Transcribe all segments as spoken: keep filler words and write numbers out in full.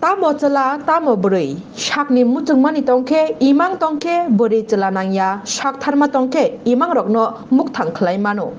Tamo chwla, tamo bwrwi, sakni muchungmani tongkhe, imang tongkhe, bwrwi chwla nangya, sak tharma tongkhe, imangrokno mukthang khlai mano.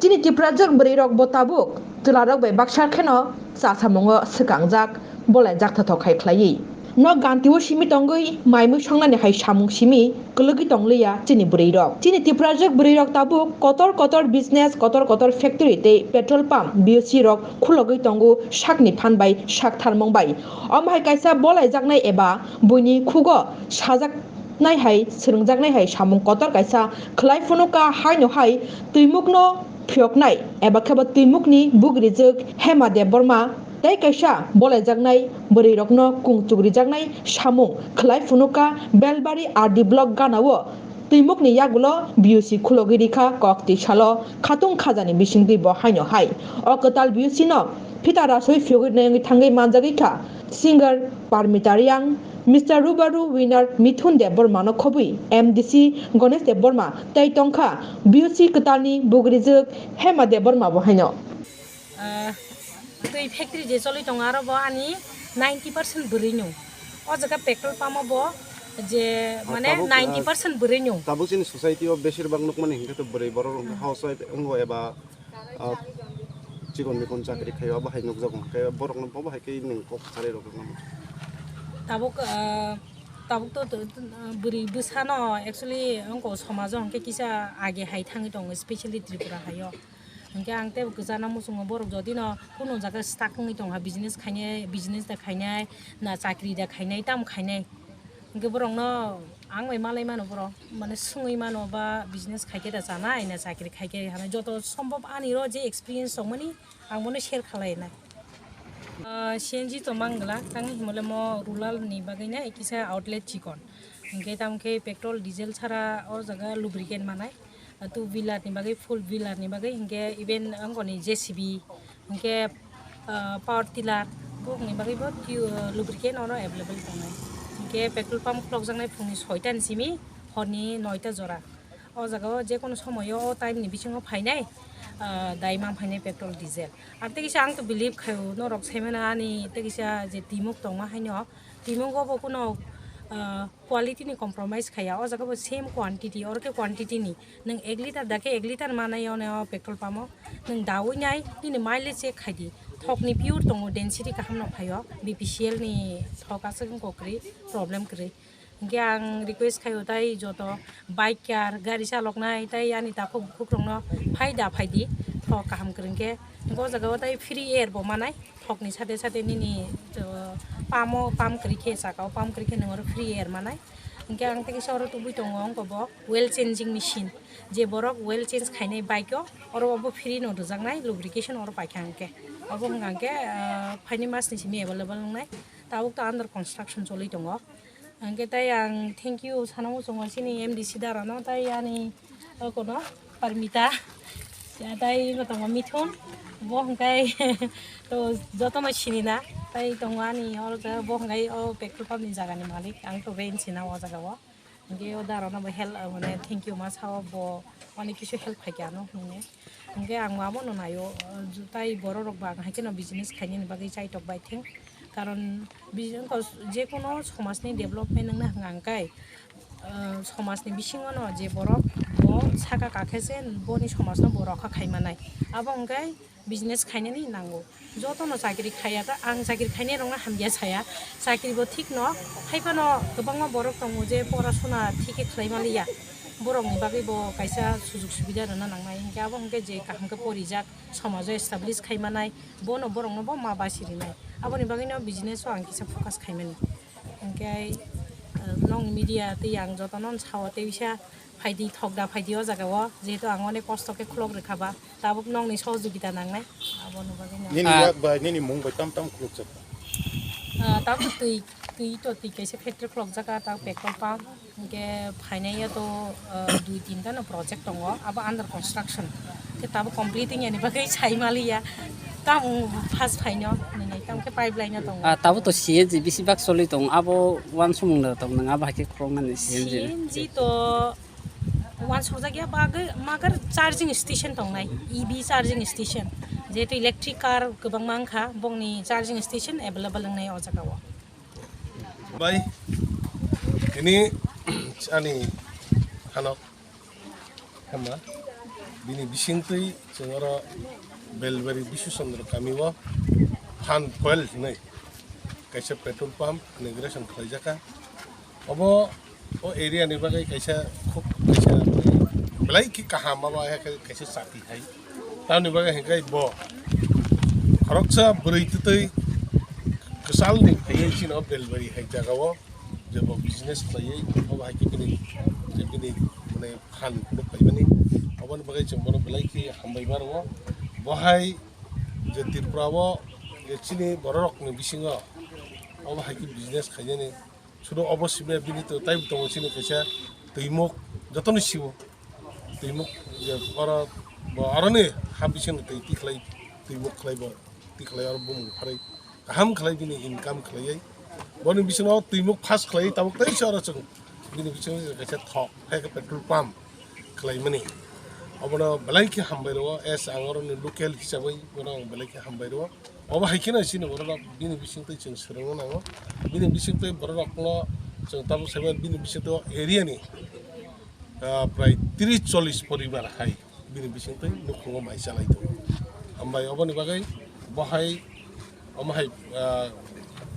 Chini Tiprajwk bwrwirok bo tabuk chwlarok bai baksa kheno chasamungo swkangjak, bolai jakthothokhai khlaiwi. No gantio simi tongwi, mai mui songnani hai samung simi kwlwgwi tongliya chini bwrwirok. Chini Tiprajwk bwrwirok tabuk kotor kotor business, kotor kotor factory tei petrol pump, B O C rok khulogwi tongo sakni phan bai sak tharmung bai. Omo hai kaisa bolaijaknai eba buini khugo sajaknai hai, swrwngjaknai hai samung kotor kaisa khlai phunukha, haino hai twimukno phiyoknai eba khe bo twimukni bugrijwk Hema Debbarma tei kaisa bolaijaknai bwrwirokno kung chukrijaknai samung khlai phunukha Belbari R D block ganao. Twimukni yagulo B O C khulogwi rikha kok twi salo khatung khajani bisingtwi bo haino hai. O kwtal B O C no phita rasoi phiyogwi nayangwi thangwi manjagwi kha singer Parmita Riang, Mister Rubaru winner Mithun Debbarma no khobwi M D C Ganesh Debbarma tei tongkha B O C kwtalni bugrijwk Hema Debbarma bo haino. Ah, twi factory je choli tongo aro bo ani ninety percent bwrwi no. O jaga petrol pump o bo je mane tabuk, ah, ninety percent bwrwi no. Tabuk chini society o besir bak nukmani hinkhe to bwrwi borok rok housewife wngo eba, ah, chikon mikon chakri khaio abo hai nukjago hinkhe borok no bo hai khe nwng kok kwcharwi rok rwkha. Tabuk, ah, tabuk to, to, to, ah, bwrwi bwsa no actually wngo somajo hinkhe kisa age hai thangwi tongo, specially Tripura hai o. Hinkhe ang tei kwchana muchungo borok jodi no kunu jaga stuck wngwi tongkha, business khainai, business da khainai, na chakri da khainai, tamo khainai. Hinkhe borok no ang bai malai mano borok, mane swngwi mano ba business khaikhe da chanai, na chakri khaikhe hanai. Joto sombhob ani ro je experience tongmani ang bono share khalai nai. Ah, C N G to mang glak, tang himole mo rural ni bagwi na kisa outlet chikon. Hinkhe tamo khe petrol, diesel chara o jaga lubricant manai. Two wheeler ni bagwi, four wheeler ni bagwi, hinkhe even angkoni J C B, hinkhe, ah, power tiller, bokni bagwi bo tui-, ah, lubricant ono available tongnai. Hinkhe petrol pump khulokjaknai phungni soita ni simi horni noita jora. O jaga o jekono somoyo o time ni bisingo phainai, ah, dai ma phainai petrol, diesel. Ang tei kisa ang to believe khaio, norok saimano ani tei kisa je timuk tongma haino, timuk o bo kuno, ah, quality ni compromise khaiya, o jaga bo same quantity, oro khe quantity ni. Nwng ek liter da khe ek liter manai o petrol pump o. Nwng dawi nai, nini mileage check khai di. Thok ni pure tongo, density kaham no phaio, B P C L ni thok aswk wngkha kwrwi, problem kwrwi. Hinkhe ang request khaio tai joto biker, gari chaloknai tai ani takhuk bukhuk rokno phai da phai di, thok kaham kwrwi khe. Hinkhe o jaga o tai free air bo manai. Thokni sade sade nini, uh, pump o pump kwrwi khe, saka o pump kwrwi khe nwng oro free air manai. Hinkhe ang tei kisa oro tubui tongo wngkha bo oil changing machine. Je borok oil change khainai bike o, oro bo free no rwjaknai lubrication oro paikha hinkhe. Obo wngkha hinkhe, uh, phaini mas ni simi available wngnai. Tabuk to under construction choli tongo. Hinkhe tai ang thank you sana muchungo chini M D C dara no, tai ani o kono Parmita, ya tai ino tongo Mithun, bo hwnkhe to jotono sinina, tai tongo ani oro jaga, bo hwnkhe o petrol pump ni jaga ni malik, ang to ben sina o jaga o. Hinkhe o dara no bo help, mane thank you ma sao, bo onek kisu help khaikha ano hinwi. Hinkhe ang ma bono naio, tai borok rok bo ang hai kheno business khainani bagwi chaitok bai theng. Karon bi-, wngkha jekono somajni development wngna hwnka hwnkhe, ah, somajni bisingono je borok bo saka kakhe se boni somajno bo rokha khai manai. Abo hwnkhe business khainani nango. Jotono chakri khaiya ta, ang chakri khainai rokno hamya saya. Chakri bo thik no, hai phano kwbangma borok tongo je pora sona thik khe khlai maliya. Borokni bagwi bo kaisa sujug subida rwna nangnai. Hinkhe abo hwnkhe je kaham khe porijak, somajo establish khai manai, bono borokno bo ma basi rinai. Aboni bagwino business o ang kisa focus khai mani. Hinkhe, ah, nokni media tei ang jotono sao tei bisa phaidi, thok da phaidi o jaga o, jehetu ang onek kosto khe khulok rwkha ba, tabuk nokni sohojogita nangnai, aboni bagwino. Nini Ah. yak bai, nini mung bai tam tam khulukjak? Ah, tabuk twi, twi to twi kaisa factory khulokjak, ah, tabuk petrol pump. Hinkhe phainai ya to, ah, dui tinta no project tongo, abo under construction. Khe tabuk complete wngya ni bagwi sai maliya. Tamo first phaino, nini tamo khe pipeline no tongo. Ah, tabuk to C N G bisi bak choli tongo, abo uansukmung da tong nang, abo hai khe khuloknani C N G. C N G to uansukjak ya bagwi, magar charging station tongnai, E V charging station. Jehetu electric car kwbangma wngkha, bongni charging station available wngnai o jaga o. Bai, tini ani hanok hema bini bisingtwi chwng oro Belbari Bisu Chandra kamio phan fuel hinwi kaisa petrol pump inauguration khlaijaka. Obo o area ni bagwi kaisa khub kaisa belai khe kaham, abo hai khe kaisa chati hai. Tamni bagwi hinkhe bo khoroksa bwrwi twtwi kwchalni phaiwi chini o Belbari hai jagao je bo business khlaiwi, obo hai khe bini, je bini mane phan phunuk phaimani, oboni bagwi chwng bono belai khe hambai ma rwo. Bo hai je Tripura o je chini bororokni bisingo obo hai khe business khainani, sudu obo simi bini to taibo tongo chini kaisa twimuk, jotono siwo twimuk, je oro bo aroni ha bisingni twi tikhlai, twimuk khlai bo tikhlai oro bumung pharwi kaham khlai bini income khlaiwi. Boni bisingo twimuk pass khlaiwi tabuk tei se oro chwng bini bisingo kaisa thok hai khe petrol pump khlaimani. Obono belai khe hambai rwo, as ang oroni local hisabwi bono ang belai khe hambai rwo. Obo hai kheno chini bororok bini bisingtwi chwng swrwngna nango. Bini bisingtwi bororokno chwng tabuk saiman bini bisingtwi o area ni, ah, prai tris chollis poribar hai bini bisingtwi nukhungo mai chalai tongo. Hambai oboni bagwi bo hai, omo hai, ah,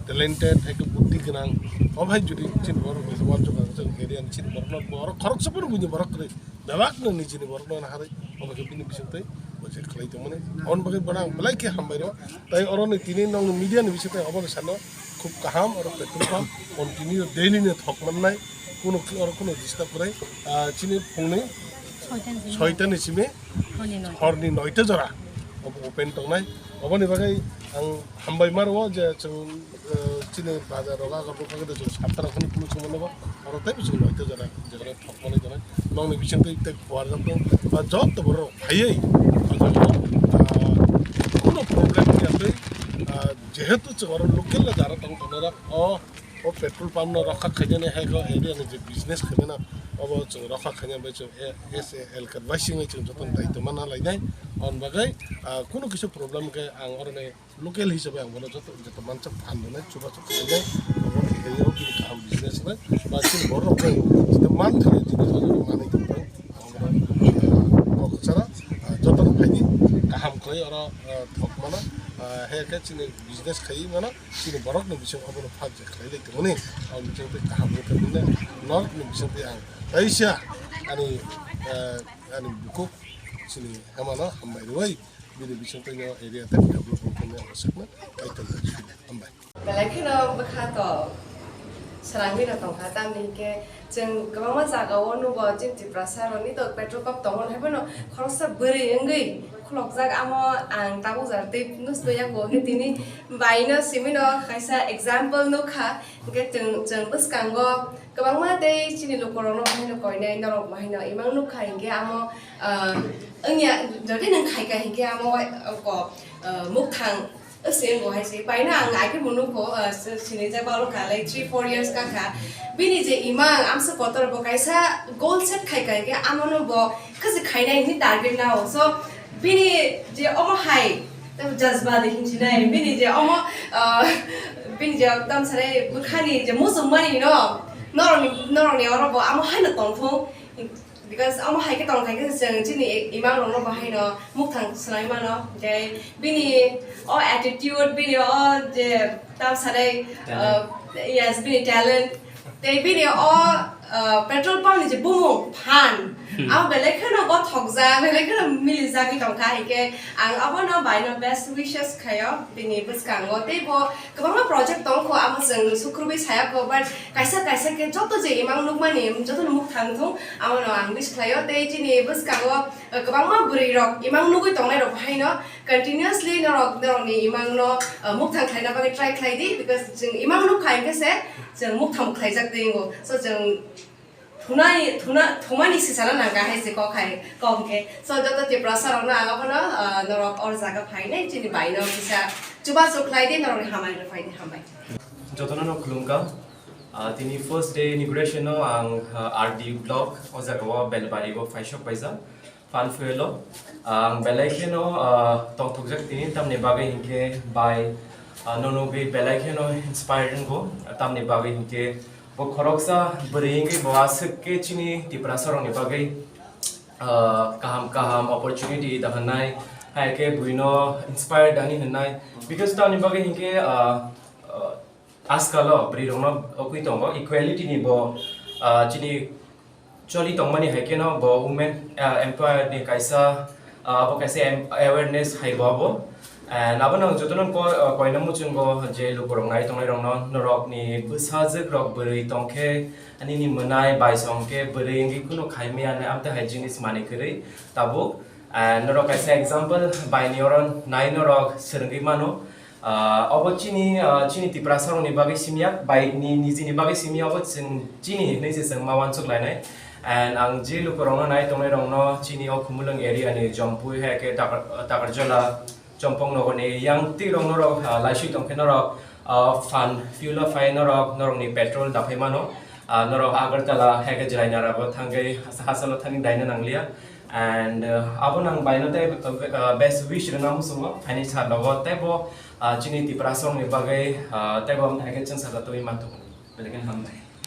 talented, hai khe buddhi gwnang, omo hai jodi chini borok kaisa wansuk ang chwng area ni chini borokno, borok khoroksa phano buini borok kwrwi. Bebak no nijini borok no naharwi, obo khe bini bisingtwi bo je khlai tongmani. Aboni bagwi bono ang belai khe hambai rwo. Tai oro ni tini nong media ni bisingtwi obo no sano khub kaham, oro petrol pump continue daily no thok mannai, kuno oro kuno disturb kwrwi. Ah, chini phungni soita ni simi horni noita jora obo open tongnai. Oboni bagwi ang hambai ma rwo je chwng, eh, chini bazar rok, agar rok khe chwng sapta rok phano kunu chwng mano ba, oro tei chwng noita jora, jora thok mani jora. Nongni bising tei tei kuar jok tong, ba jot to borok phaiwi, ah, kuno problem ya tei, ah, jehetu chwng oro local jara tong tong rok, o, o petrol pump no rokha khainani hai ko area ni je business khaimana, obo chwng rokha khaina bai chwng, eh, S A L ka bai singwi chwng joto daitwma na lainai. On bagwi, ah, kuno kisa problem khe ang oro ni local hisabe ang bono joto, joto mansa phan rwnai, chubachu khlainai, obo khlaiwi o bini kaham business bai, ba chini borok bai joto man thani jinis bai joto manwi tongbai, ang bono, ah, kok chara, ah, joto no phaidi kaham khlai oro, ah, thok mano, ah, he khe chini business khai mano, chini borok ni bising obo no phak je khlai lai tongmani, ang bising tei kaham wngkha bini norok ni bising tei ang kaisa ani, ah, ani bukhuk chini hemano hambai rwui. Bini bisingtwi no area tei development khe ang sakno kaitor hambai. Belai kheno bwkha to swrangwi no tongkha, tamni hinkhe chwng kwbangma jaga o nugo chini Tiprasa rokni to petrol pump tongo, hai phano khoroksa bwrwi wngwi khulokjak, amo ang tabuk jara tei nusto yago, hinkhe tini bai no simi no kaisa example nukha, hinkhe chwng, chwng bwskango kwbangma tei chini lukurokno bahaino koinai, norok bahaino imang nukha hinkhe amo, ah, wngya, jodi nwng khaika hinkhe amo, ah, ko, ah, mukthang se wngkha hai se. Paino ang aike bo nukho, ah, si-, sinijak balo kha, like, three four years kakha. Bini je imang amsa kotor bo kaisa goal set khaika hinkhe amono bo khasi khainai hinwi target nao. So, bini je omo hai, jazba de hinchinai, bini je omo, ah, bini je tamsare bwkhani je muchungmani no, norokni, norokni oro bo amo haino tongthung, because amo hai khe tong thai khe chwng chini imang rokno bo haino mukthang swnai mano, tei bini o attitude, bini o je tamsare, Talent. Ah, yes, bini talent, tei bini o, ah, petrol pump ni je bumung phan, Hmm. Abo belai kheno bothokjak, belai kheno milijagwi tongkha, hinkhe ang abono baino best wishes khaio bini bwskango, tei bo kwbangma project tongkho, amo chwng sukrubwi sayakho, but kaisa kaisa khe joto je imang nukmani jotono mukthang thung, abono ang wish khlaio, tei chini bwskango, ah, kwbangma bwrwi rok imang nugwi tongnai rok haino, continuously norok, norokni imangno, uh, mukthang khlaina bagwi try khlai di, because chwng imang nuk kha hinkhe se chwng mukthang khlaijak twi wngo. So chwng thunai, thuna, thumani sisana nangkha hai se kok hai, kok hinkhe. So joto Tiprasa rokno ang abono, uh, norok or jaga phainai chini baino kisa chubachu khlai di, norokni hamari rok phai di, hambai. Jotono no khulumkha. Ah, tini first day inauguration no ang, ah, R D block o jaga o Belbari o phaisok paijak. Phan fuel o, ah, ang belai kheno, ah, tongthokjak tini, tamni bagwi hinkhe bai Ah, no nugwi belai kheno inspiring bo, tamni bagwi hinkhe bo khoroksa bwrwi wngwi bo aswk khe chini Tiprasa rokni bagwi, ah, kaham kaham opportunity da hwnwi, hai khe buino inspire dani hwnwi, because tamni bagwi hinkhe, ah, ah, ajkalo bwrwi rokno okwi tongo equality ni bo, ah, chini choli tongmani hai kheno bo women, ah, empower ni kaisa, ah, abo kaisa em-, awareness hai bo abo. And abo nang jotono ko-, ah, koina muchungo je lukurok nai tongnai rokno norok ni bwsajwk rok bwrwi tongkhe ani ni mwnai bai songkhe bwrwi wngwi kunu khaimaya ani amte hai jinis mani kwrwi tabuk. And norok kaisa example bai ni oro nai norok swrwngwi mano. Ah, obo chini, ah, chini Tiprasa rokni bagwi simya, bai ni, nijini bagwi simya, obo chwng chini hinwi se chwng ma uansuk lainai. And ang je lukurokno nai tongnai rokno chini o Khumulwng area ni Jompui hai khe Takar-, Takarjala, Chompong nogor ni yang twi rok norok, ah, laisui tongkhe norok, ah, phan fuel o phai norok, norok ni petrol da phai mano. Ah, norok Agartala hai khe Jelainara bo thangwi hasa-, hasalo thangwi daina nangliya. And, uh, abo nang baino tei, uh, best wish rwna muchungo, ani sir logo tei bo, uh, chini Tiprasa rokni bagwi, uh, tei bo amtha khe chwng saka twi manthok. Belai kheno hambai.